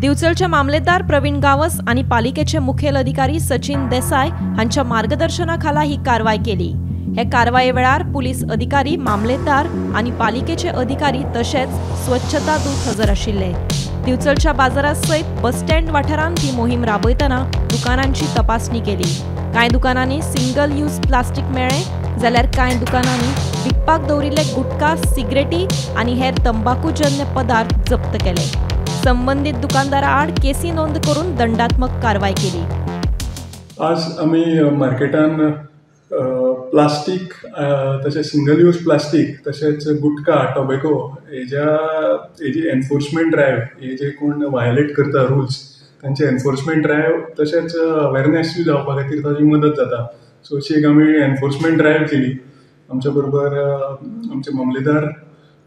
दिवचलचे मामलेदार प्रवीण गावस आनी पालिकेचे मुखेल अधिकारी सचिन देसाय हांच्या मार्गदर्शनाखाला ही कारवाय केली। हे कारवाये वेळार पुलीस अधिकारी, मामलेदार आनी पालिकेचे अधिकारी तशेंच स्वच्छता दूत हजर आशिल्ले। दिवचलच्या बाजारा सयत बस स्टँड वाठारांत ही मोहीम राबयतना दुकानांची तपासणी केली। कांय दुकानांनी सिंगल यूज प्लास्टीक मेळ्ळें जाल्यार कांय दुकानांनी विकपाक दवरिल्ले गुटखा, सिगरेटी आनी हेर तंबाकूजन्य पदार्थ जप्त केले। संबंधित दुकानदारा आड केसी नोंद करून दंडात्मक कारवाय केली। आज आमी मार्केटान प्लास्टीक तशें सिंगल यूज प्लास्टीक तशेंच गुटखा, टोबॅको हेजी एनफोर्समेंट ड्रायव्ह, हे जे कोण व्हायोलेट करता रुल्स तांचे एनफोर्समेंट ड्रायव्ह तशेंच अवेरनेसूय जावपा खातीर ताजी मदत जाता। सो अशी एक आमी एनफोर्समेंट ड्रायव्ह केली। आमच्या बरोबर आमचे मामलेदार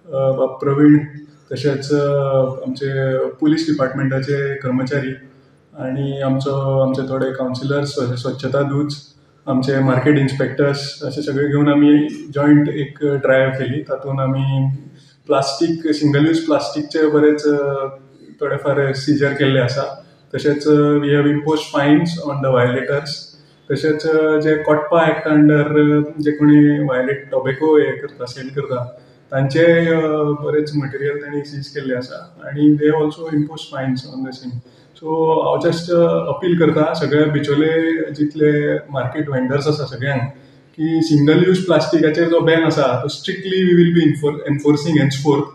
बाब प्रवीण तशेंच आमचे पुलीस डिपार्टमेंटाचे कर्मचारी आनी आमचे थोडे कावन्सिलर्स, स्वच्छता दूत, आमचे मार्केट इन्स्पेक्टर्स अशे सगळे घेवन आमी जॉयंट एक ड्रायव्ह केली। तातूंत आमी प्लास्टीक, सिंगल यूज प्लास्टीकचे बरेच थोडे फार सिजर केल्ले आसा। तशेंच we have impose fines on the violators. तशेंच जे कोटपा एक्ट अंडर जे कोणी व्हायोलेट टोबॅको हे करता, सेल करता, तांचे बरेच मटेरियल तांणी सीज केल्ले आसा आनी they also impose fines on the same. So हांव जस्ट अपील करता सगळ्या बिचोले जितले मार्केट वेंडर्स आसा सगळ्यांक की सिंगल यूज प्लास्टिकाचेर जो बॅन आसा तो strictly we will be enforcing henceforth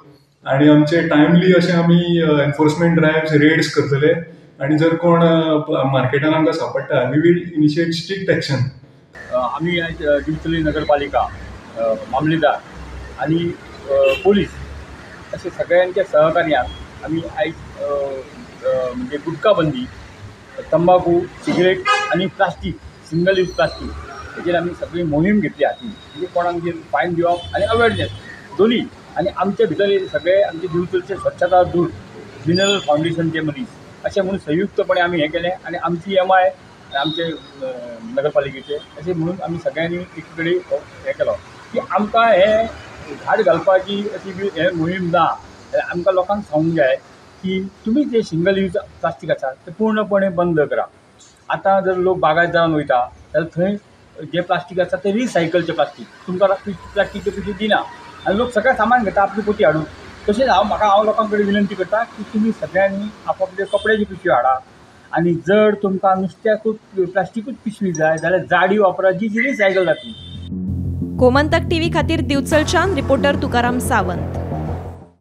आनी आमचे टायमली अशें आमी एनफोर्समेंट ड्रायव्स, रेड्स करतले आनी जर कोण मार्केटान आमकां सापडटा we will initiate strict action. आमी आयज दिवचले नगरपालिका, मामलेदार आनी पोलीस अशे सगळ्यांच्या सहकार्यान आमी आयज म्हणजे गुटखा बंदी, तंबाखू, सिगरेट आनी प्लास्टीक, सिंगल यूज प्लास्टीक हेजेर आमी सगळी मोहीम घेतली हातीन। म्हणजे कोणाक फायन दिवप आनी अवेरनेस दोनी। आनी आमचे भितर सगळे आमचे दिवचलचे स्वच्छता दूत, मिनरल फावंडेशनचे मनीस अशें म्हणून संयुक्तपणे आमी हें केलें आनी आमची एम I आमचे नगरपालिकेचे अशें म्हणून आमी सगळ्यांनी एक कडेन हें केलो की आमकां हें घाट घालपाची अशी हें मोहीम ना। आमकां लोकांक सांगूंक जाय की तुमी जे सिंगल यूज प्लास्टीक आसा तें पूर्णपणे बंद करा। आतां जर लोक बागायतदारान वयता जाल्यार थंय जें प्लास्टीक आसा तें रिसायकलचें प्लास्टीक, तुमकां प्लास्टीकचे पिशवी दिना आनी लोक सगळें सामान घेता आपली पोती हाडून। तशेंच हांव लोकां कडेन विनंती करता की तुमी सगळ्यांनी आपापले कपड्याची पिशवी हाडा आनी जर तुमकां नुस्त्याकूच प्लास्टिकूच पिशवी जाय जाल्यार जाडी वापरा जी रिसायकल जातली। गोमंतक टीव्ही खातीर दिवचलच्यान रिपोर्टर तुकाराम सावंत।